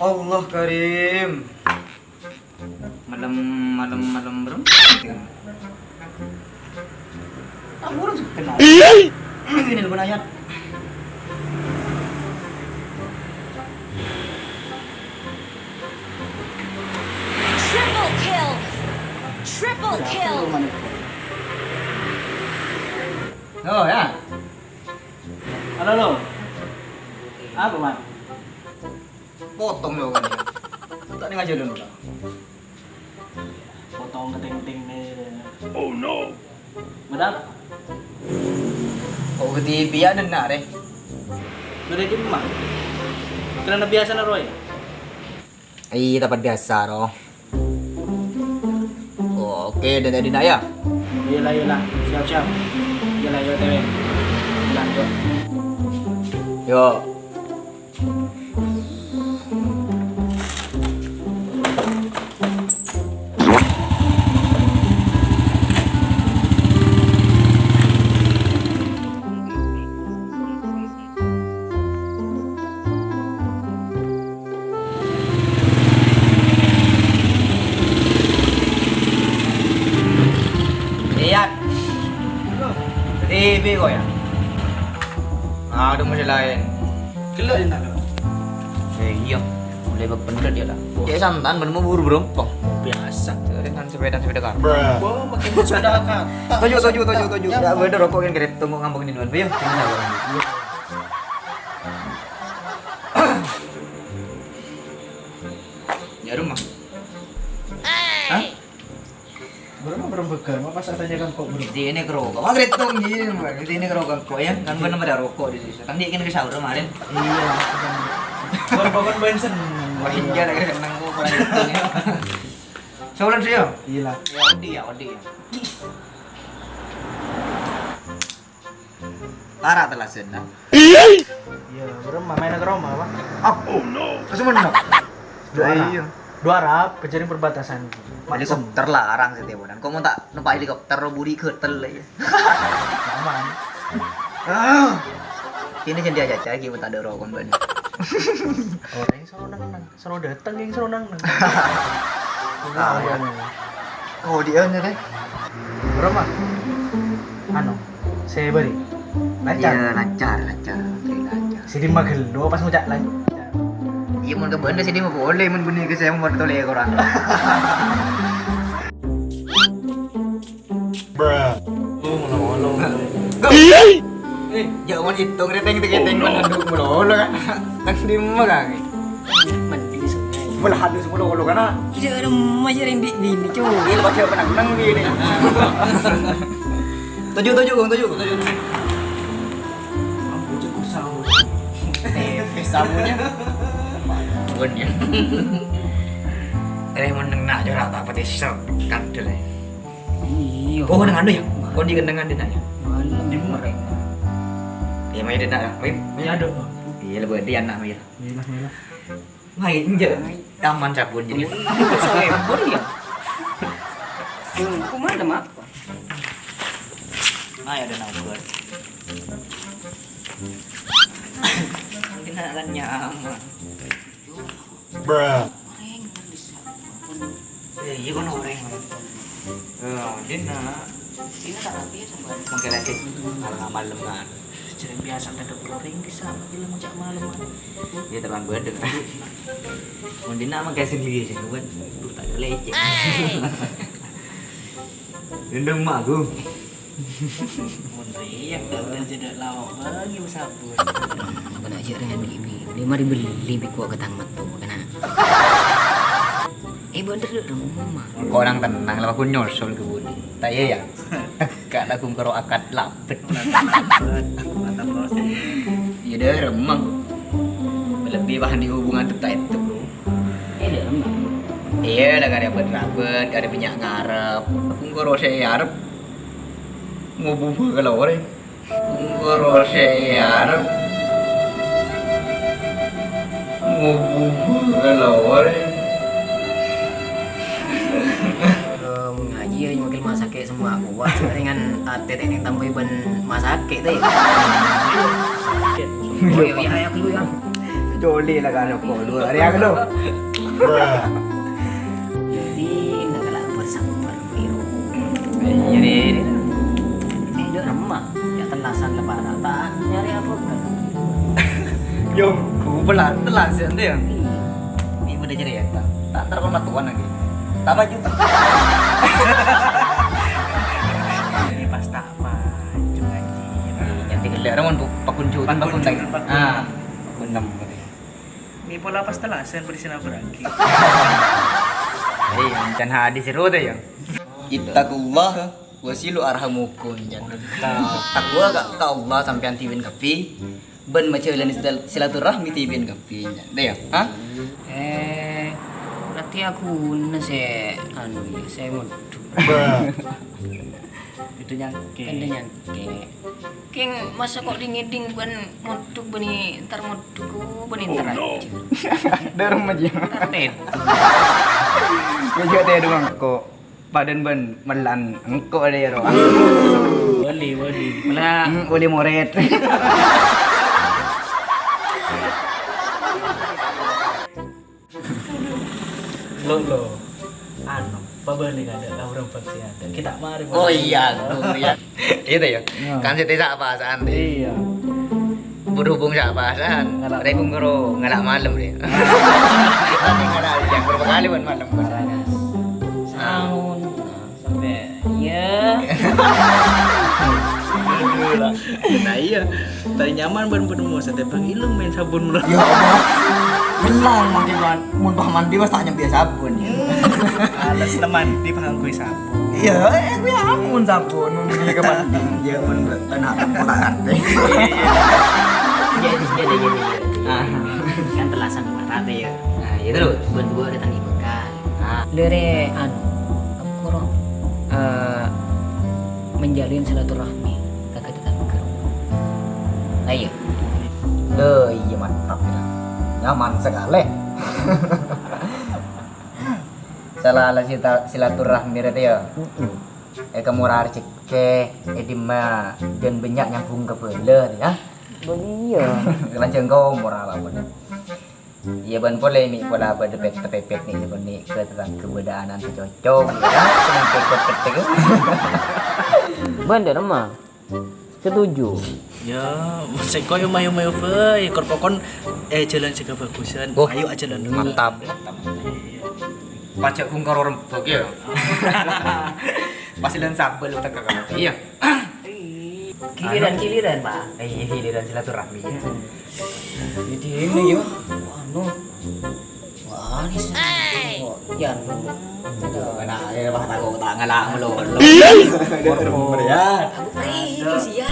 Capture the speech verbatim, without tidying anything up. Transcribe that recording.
Allah Karim. Malem, malem, malem berem. Ampun, kenal. Ini pun ayat. Triple kill. Triple kill. Oh, ya. Halo, lo. Apa, Man? Potong lo kan. Tak dengar jalan udah. Potong ke ting-ting nih. Oh no. Bedap. Oh, ke T V ya dengar, eh. Udah di rumah. Karena biasa naro ya. Iya, tempat biasa, roh. Oke, dan tadi nak ya? Iyalah, iyalah. Siap, siap. Iyalah, yo, T W. Lanjut. Yo. Iya. T V kok ya? Aduh, masih lain. Gelok ya, tak, Dok? Eh, iya. Mulai bab bener dia lah. Cek santan, bener mau buru berompong. Biasa. Dengan sepeda, sepeda kan. Wah, makin sepeda kan. Tuju, tuju, tuju, tuju. Ya, bener rokok kan kredit tunggu ngambek di luar. Ayo, sini sabar. Ya, rumah. Hah? Berapa, berapa begal? Mau pas adanya kan kok, bro? Di ini kerokok. Wah, kredit tunggu gini, Bang. Di ini kerokok kok ya. Kan bener ada rokok di sini. Kan dia kan ke sahur kemarin. Iya. Baru kan bensin. Wah, iya, lagi seneng kok, kurang itu ya. Saulun sih, ya? Iya lah. Ya, Odi ya, Odi ya. Tara tellasan, nah. Iya, berem main ke rumah, apa? Ah, oh no. Terus mana? Dua arah. Iya. Dua arah, kejaring perbatasan. Helikopter larang sih, Tiawan. Kok mau tak numpak helikopter, lo buri ketel lah, ya. Aman. Ah. Ini jadi aja, cari kita ada rokok, Mbak. Orang yang selalu nang-nang. Soro dateng yang soro nang. Ah, iya. Oh, dia nya deh. Berapa? Anu, saya beri. Lancar. Iya, lancar, lancar. Oke, lancar. Sini mah gelo pas ngucap lancar. Iya, mun ke benda sini mah boleh, mun bunyi ke saya mau toleh orang. Bruh. Oh, ngono-ngono. Eh, jangan hitung, reteng, reteng, reteng, mana dulu, ngono-ngono kan. Kan di mana kan? Mandi sungai. Malah ada sepuluh ngono kan, ah. Iya, ada masih rindik bini, cuy. Iya, pasti apa nang, nang bini. Tujuh, tujuh, Bang, tujuh, tujuh. Ampun, cukup sawo. Eh, sawonya. Bukan ya. Eh, meneng nak jorok tak pati ser, kandel, eh. Iya. Oh, nang anu ya? Kok di kendengan di nak ya? Malem. Di mana? Iya, main di nak ya? Main? Main ada. Iya, lebih dia anak main. Iya lah, iya lah. Main, enggak. Taman sabun jadi. Saya pun ya. Aku mana, Mak? Nah, ya ada nanggur. Mungkin akan nyaman. Bruh. Eh, iya, kono oreng. Eh, dina. Dina tak rapi ya, sampeyan. Mungkin lagi malam-malam kan. Jadi biasa tak ada oreng bisa, tapi lah macam malam kan. Iya, terang badeng. Mun dina mah kayak sendiri sih, bukan. Tuh, tak ada lecet. Gendong mak aku. Mun riak, tak ada jeda lawak bagi sabun. Apa nak cek dengan bibi? Dia mari beli biko ke tang metu, kena. Eh, bener deh, rumah. Kok orang tenang, lah aku nyusul ke budi. Tak iya ya? Kak lagu karo akad lapet. Mantap, Bos. Iya deh, remang. Lebih bahan di hubungan tuh tak itu, bro. Eh, deh, remang. Iya, ada karya berabet, ada banyak ngarep. Aku karo saya arep. Mau bubuh kalau orang. Karo sè arep ngobung lawar. Eh, mun ngaji ya, wakil masakè semua kuat. Ringan atè tènèng tambai bân masakè, tè. Oh, iya, iya, iya, dulu, ya. Coli la kan, kok dua hari aku lo. Jadi, ndak kala bersabar, Biro. Iya, deh. Eh, dok, remma. Ya, tellasan lebaran. Tak nyari apa, kan? Yo, ku pela-, telas ya, ente ya? Iya. Ini udah cerita. Tak ntar pematuan lagi. Tambah juga. Ini pas tak apa, cuma anjir. Jadi gila, orang mau pakun juta, pakun juta, pakun. Ah, pakun enam. Ini pola pas tellasan bersih beragi. Iya, kan hadis seru tuh ya. Ittaqullaha wasilu arhamukum, jan. Takwa ka, ka Allah sampeyan dhibi'en kabbhi, ban majhâlâna sil-, silaturahmi dhibi'en kabbhi, jan. Deh ya, ha? Eh, berarti aku na sè, anu ya, sè modhu. Itu nyangke. Kan dia nyangke. King, masa kok dingiding ban modhu bâni entar modhu ku bâni entar aja. Dorong aja. Entar tèdung. Gue juga tèdung engko'. Padan ban mellan engko' ada ya, Ro. Wali, wali. Mela. Hmm, wali moret. Lo, lo. Anu, pabalik ada orang bak sè ada. Kita mari. Oh iya, Guru, ya. Itu ya. Ya. Kan siti sak pasan. Iya. Berhubung sak pasan. Ngalak. Rek karo ngalak malem, deh. Tadi ngalak yang berapa kali ban malem, kan? Salah, Gas. Saun. Sampai, iya. Aduh, lah. Nah, iya. Tadi nyaman ban penuh mau setiap pagi lu main sabun, bro. Ya Allah. Belang mangke ban mun pas mandi pas tak nyampe sabun. Alas teman di panganggo sabun. Iya, eh, gue ampun sabun, mun beli ke mandi. Ya, mun kena tak ngerti. Jadi, jadi, jadi. Ah. Kan tellasan marah tuh ya. Nah, ya terus. Berdua datang ibu kan. Ah. Lere, anu, apa koro? Eh, menjalin silaturahmi. Kagak tetangga. Nah, iya. Loh, iya, mantap, ya. Nyaman sekali. Salah sita-, silaturahmi rèya, ya. Mm-mm. È kamora rejhekkè, è dimma jân bânnya' nyambhung ka bhâlâ, ya. Bâ iyâ. Kelanjhâng ka omor apapun. Iyâ, bân polè mè' pola bâdâ pèt-, pèpèt nè', bân nè' ka tatangghâ bâdâ ana'na sè cocok, ya. Cuma pèpèt-pèpèt. Bân dâ' remma. Setuju. Ya, sè koyo mayu-mayu bhâi, kor pokon, eh, jalan sè kabhâghusân. Oh, ayo ajalan dulu. Mantap. Pajhât karo rembug ya. Pasilan sabel teka kamu. Iya. Giliran, giliran, Pak. Eh, iya, giliran silaturahmi ya. Hmm. Jadi ini ya, anu. Wah, ini sih. Oh, iya, anu. Kena, eh, wah, takut tak ngelak melulu. Aku pergi sih ya.